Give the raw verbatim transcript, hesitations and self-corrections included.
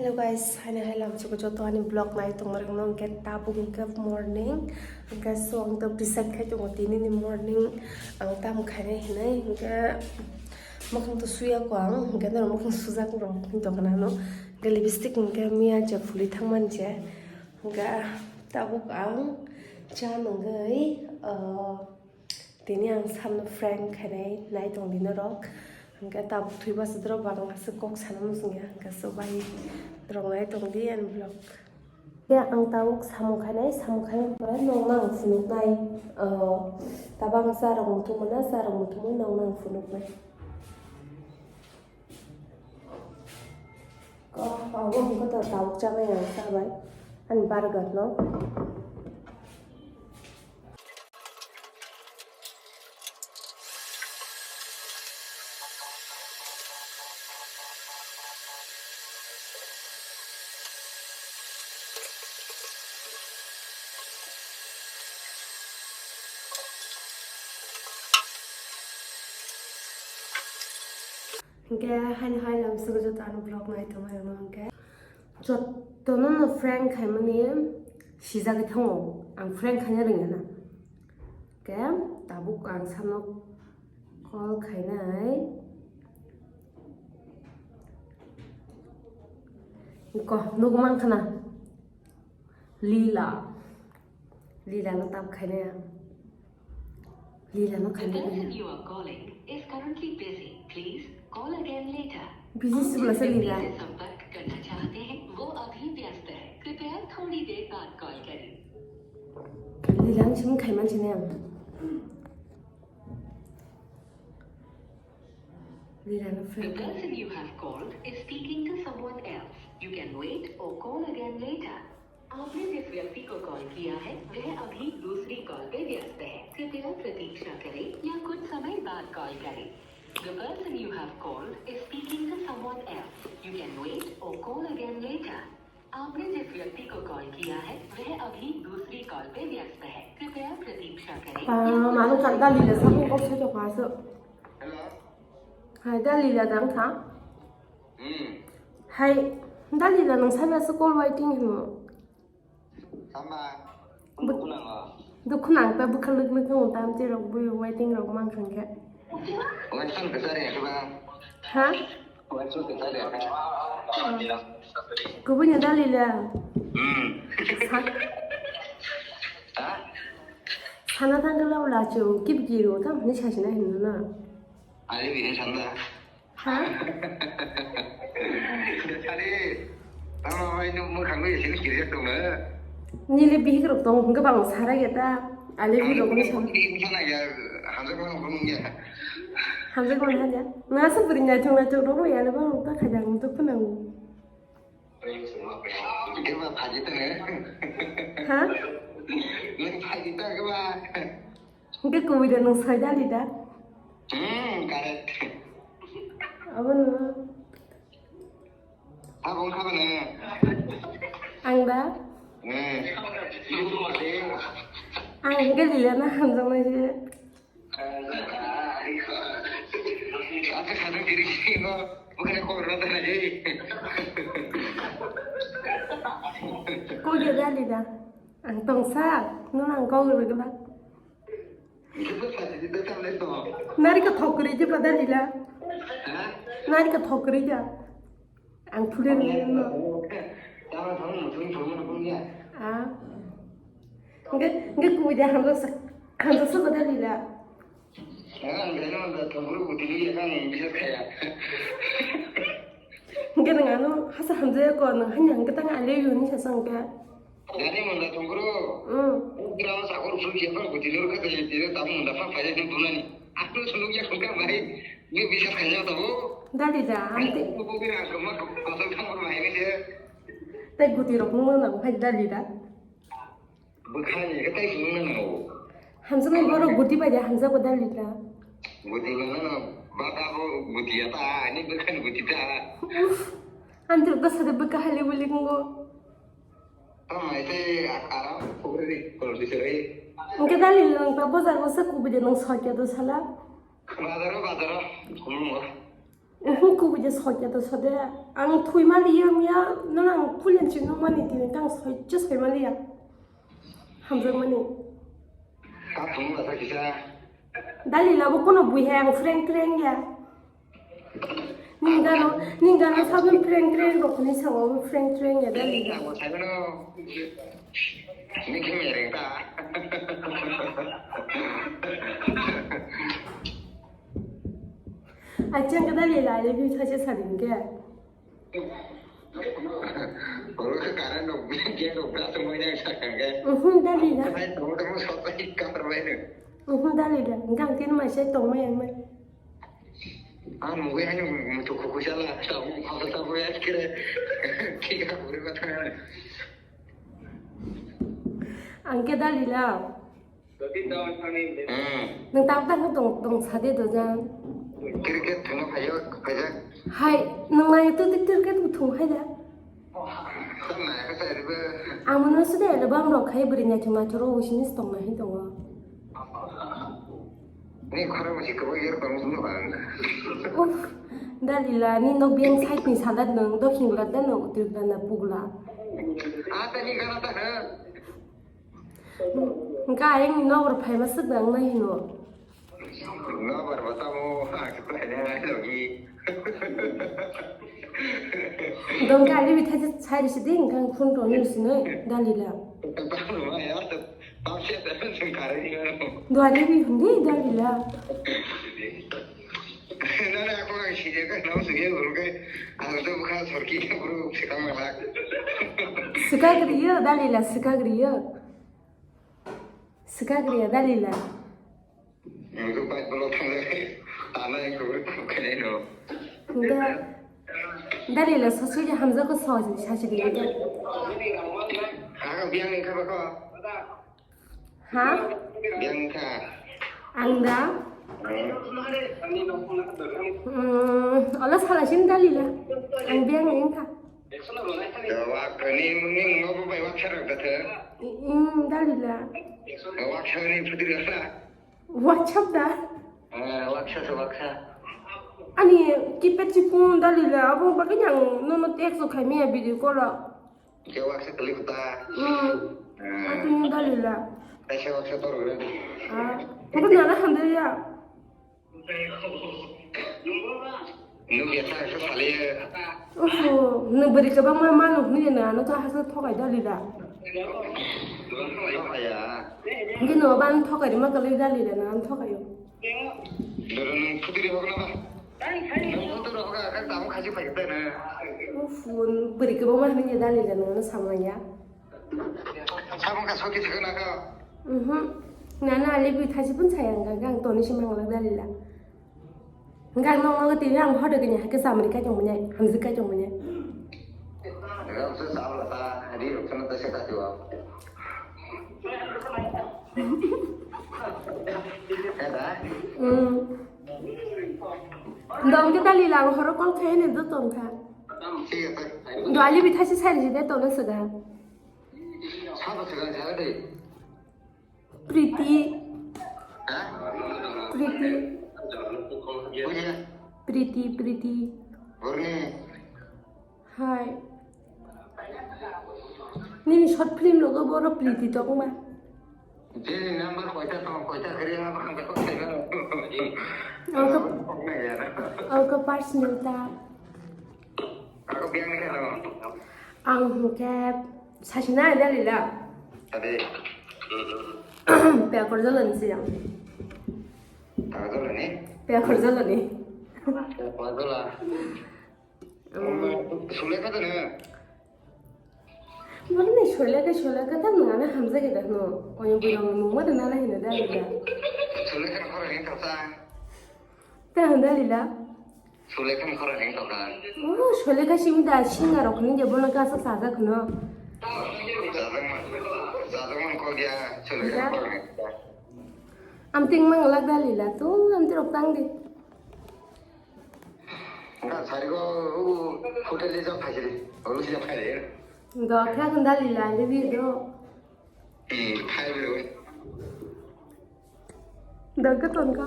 Hello guys, haino hai lamsugo joto ani vlog nai tongmarokno. Hwnkhe tabuk hwnkhe morning, hwnkhe so ang to decide khai tongo tini ni morning ang tam khainai hinwi. Hwnkhe mwkhang to suya ko ang, hwnkhe norok mwkhang sujak rok hwn tongkha nano. Hwnkhe lipstick hwnkhe miya je phuli thangmani je, hwnkhe tabuk ang cha nungwi, ah, Tini ang samno prank khainai nai tong di norok. Hwnkhe tabuk thwi bwswk rok bang aswk kok sana muchung ya, hwnkhe so bai rok nai tong di ani vlog. Ya ang tabuk samung khainai, samung khainai pore nokno ang phunuknai. Oh, tabuk ang cha rok muthung mano, cha rok muthungwi nokno ang phunuknai. Ko, abo hwnkhe to tabuk chabai ang chabai. Ani burger no. Hwnkhe haino hai lamsugo joto ano vlog nai tongmani hwnkhe jotono no prank khaimani sijagwi thango, ang prank khaina rwngya na. Hwnkhe tabuk ang samno call khainai. Ko nugwi mankha na? Lila. Lila no tap khainai ang. Lila no The khainai. Person you are calling is currently busy. Please call again later. Busy आप sibla जिस se व्यक्ति Lila. से संपर्क करना चाहते हैं, वो अभी व्यस्त है। कृपया थोड़ी देर बाद कॉल करें। Lila no sim khaiman sinai ang. Lila no The friend. Person you have called is speaking to someone else. You can wait or call again later. आपने जिस व्यक्ति को कॉल किया है, वह अभी दूसरी कॉल पे व्यस्त है। कृपया प्रतीक्षा करें या कुछ समय बाद कॉल करें। The person you have called is speaking to someone else. You can wait or call again later. आपने जिस व्यक्ति को कॉल किया है, वह अभी दूसरी कॉल पे व्यस्त है। कृपया प्रतीक्षा करें। Pa, mano tak dalila sa kok se to kaso. Hello. Hai dalila dang kha. Hmm. Hai dalila nang sana sa call waiting himo. Sama. Bu- Dukhu nang ta bukha luk luk nang tam te rok bu waiting rok mang khang khe. Waiting ka sare ka ba. Ha? Waiting ka sare ka. Kubuni dalila. Hmm. Sa- Ha? Sana tangkala ula chu kip kiro tam ni sasina hinna. Ali bini sanda. Ha? Sari, tamo bai nwng mwkhang bai sini kirijak tong na? Nile bihik rok tong hwnkhe bang sara ge ta. Ale bihik rok ni sam. Bihik sana ya, hamjak bang bang ya. Hamjak bang hanya. Nga sa beri nyai thong na thong rok ya le bang ta khajang to phunang. Keba phaji tong. Ha? Nwng phaji tong keba. Hingke kubui da nwng soi dali da? Hmm, correct. Abo no. Abo wngkha bana. Ang da? Hmm. Ang hingke lila na hamjaknai se. Asa khatung diri sini no, bukan kok rata lagi. Kok dia dali da? Ang tongsa, nung ang kok rwgwla. Nari ka thok kwrwi je padalila. Nari ka thok kwrwi ja. Ang phule rwgwi no. Ah. Nge, nge kubui de hamjak sa, hamjak sa padalila. Nge nang ano hasa hamjak ko nang hanya hingke tang ale yuni sa sangka. Gani munda tongkro. Hmm. Gram sakor phul khe phang kuti lor kha tei tei tam munda phang phai ni bunani. Aku suluk ya khungka bai. Ni bisa khanya tabo. Dali da, ante. Aku ko bira ko ma ko ko tang ko bai ni se. Tei guti rok nung nang phai dali da. Bukhani ka tai sung nang o. Hamsa mai boro guti bai da hamsa ko dali da. Guti mana na bata bo guti ya ta ani bukhani guti ta. Ante ko sa de bukha hali buli ngo. Tamo ese aram pukri kolor di serai. Engke dali nang ta bazar o sa kubui de nang sokya do sala. Bazar o bazar o. Hmm. Uhum, kubuja sokya to sode. Ang thwi maliya, miya, nono ang pulen chini nung mani tini tang soi, je soi maliya. Hamjak mani. Ta thung la ta kisa. Dalila bo kono bui hai ang prank prank ya. Ning gano, ning gano sabun prank prank rok ni sawa bo prank prank ya Dalila. Ang bo sai mano. Ni khe mereng ta. Achang ka Dalila, I love you thaise sading ke. Oro khe current rok, gate rok bwswk moina sakha khe. Uhum, Dalila. Hai, tamo tamo sopai kar bai no. Uhum, Dalila. Gang tin mai sai tong mai ang mai. Ang mugwi hai no mutu khuku jala, tamo khasa tamo ya kire. Thik ha, uri kotha. Ang ke Dalila. Hmm. Nwng tak tak tong tong sade do jang. Cricket thwngna phaio, phaijak. Hai, nwng nai tu ti cricket bo thung hai da. Tam nai ka sai ribe. Amo no sade album rok khai bwrwi nai thung nai thoro wisini tong nai tongo. Ni khorang si kwbang yer tong sung ba. Uff, Dalila ni nok biyang side ni salad nwng, dokhing la da nwng, utri la na pugla. Ah, ta ni gana ta ha. Hwnkhe ayang ni nokbar phaima swk nang nai hino. Nokbar bo tamo, ang se phaina nai logi. Dongkhe ali bithai se sai risi di, hwnkhe ang phone tong risi nai, Dalila. Tamo ma ya, tamo se ta se kare ni ano. Dwali bi hundi, Dalila. Nana, ako ang sini ka, nang sige, bro, ke, ang to bukha sorki, bro, sikang malak. Sikagriyo, Dalila, sikagriyo. Sikagriyo, Dalila. Ang to bai bolo thang le, tana ang to bro, kene no. Da, Dalila, sasui hamjako sasui, sasui. Ang biang ni kaba ko. Ha? Biang kha. Ang da? Hmm. Hmm, ola sala sin Dalila. Ang biang ni kha. Wak ni mungin ngobo bai wak sarok da the. Hmm, Dalila. Wak sa ni putri da. WhatsApp da? Eh, wak sa sa wak sa. Ani keypad si phone Dalila. Abo bagwi ang nono text khai miya video call. Khe waksa kwlwi kho ta. Hmm. Hmm. Atwino Dalila. Kaisa waksa torok rw. Ah. Obo nana hamjaya. Nwng ya sa sa saliya. Oho, nwng bwrwi kwbangma mano hwnwi nana to hasa thokai Dalila. Thokaya. Hwnkhe no ban thokai rima kwlwi Dalila nana thokayo. Doro nwng phutiri hokna ba. Nwng phutiri hokna khe tamo khachi phai khe na. Uff, bwrwi kwbangma hwnwi Dalila nwng samlaiya. Samung ka soki thikna ka. Mhm. Nana ali bi thachi pun sayang ka, ang toni se mangla Dalila. Hwnkhe ang nokno tini ang hodo kini hakhe chamri kai tongmani, hamjwk kai tongmani. Rang se sabla ta, ri rok khana ta se ta tiwa. Heda? Hmm. Dong khe Dalila ang horo call khai ni do tong kha. Thik ase. Do ali bi thachi sai ri de tong se ga. Sabo se ga jare de. Priti. Ha? Priti. Bujiya? Priti, Priti. Borni? Hai. Nini short film logo boro Priti tongma. Jini number koita tong, koita kri number ang kok sai na. Oke. Oke, personal ta. Ako biang ni kha. Ang hwnkhe sasina Dalila. Ade. Pekor jolani siyang. Pekor jolani? Pekor jolani. Pekor jola. Hmm. Sule kha tene. Mane sule kha, sule kha ta nana hamjak da no. Oyo bwrang nungma da nana hino Dalila. Sule kha khoro ni thasa. Ta hwn Dalila. Sulekhan khorang heng tongkha. Oh, Sulekha simi da singa rok ni je bono kasa sajak no. Jajakman, jajakman kok ya Sulekhan khorang heng tongkha. Amting mang lak Dalila tu amti rok tang di. Nga sari ko hotel le jok phai sari. Olu sini phai le. Do kha kan Dalila le bi do. Hmm, phai le. Do ka ton ka.